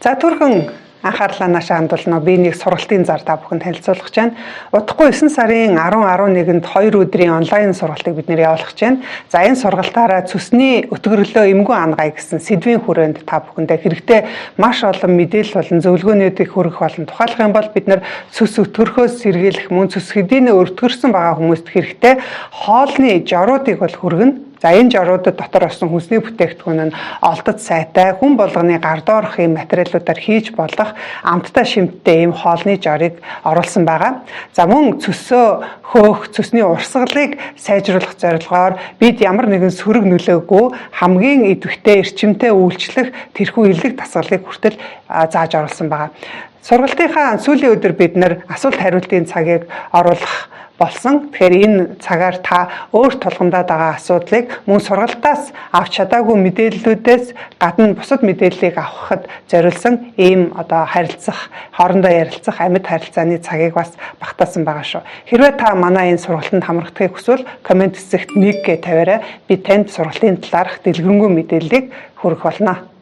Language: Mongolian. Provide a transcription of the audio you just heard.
За, түргэн анхаарлаа наашаа хандуулна. Би нэг сургалтын зар та бүхэн танилцуулах гэж байна. Удахгүй 9 сарын 10, 11-нд 2 өдрийн онлайн сургалтыг бид нар явуулах гэж байна. За, энэ сургалтаараа цөсний өтгөрлөө эмгүү анагаая гэсэн сэдвийн хүрээнд та бүхэндээ хэрэгтэй маш олон мэдээлэл болон зөвлөгөөнүүдийг хүргэх болон тухайлах юм бол бид нар цөс өтгөрөхөөс сэргийлэх, мөн цөс хэдийнэ өтгөрсөн байгаа хүмүүст хэрэгтэй хоолны жоруудыг бол хүргэнэ. За, энэ жоруудад дотор болсон хүнсний бүтээгдэхүүн нь олдоц сайтай, хүн болгоны гар доорх юм материалуудаар хийж болох амттай шимттэй ийм хоолны жорыг оруулсан байгаа. За, мөн цөсөө хөөх, цөсний урсгалыг сайжруулах зорилгоор бид ямар нэгэн сөрөг нөлөөгүй хамгийн идэвхтэй, эрчимтэй үйлчлэх тэрхүү элэг дасгалыг хүртэл зааж оруулсан байгаа. Сургалтынхаа сүүлийн өдөр бид нар асуулт хариултын цагийг оруулах болсон. Тэгэхээр энэ цагаар та өөр тулгамдаад байгаа асуудлыг, мөн сургалтаас авч чадаагүй мэдээллүүдээс гадна бусад мэдээллийг авахад зориулсан ийм одоо харилцах, хоорондоо ярилцах амьд харилцааны цагийг бас багтаасан байгаа шүү. Хэрвээ та манай энэ сургалтанд хамрагдахыг хүсвэл comment хэсэгт 1 гэж тавиарай. Би танд сургалтын талаарх дэлгэрэнгүй мэдээллийг хүргэх болно.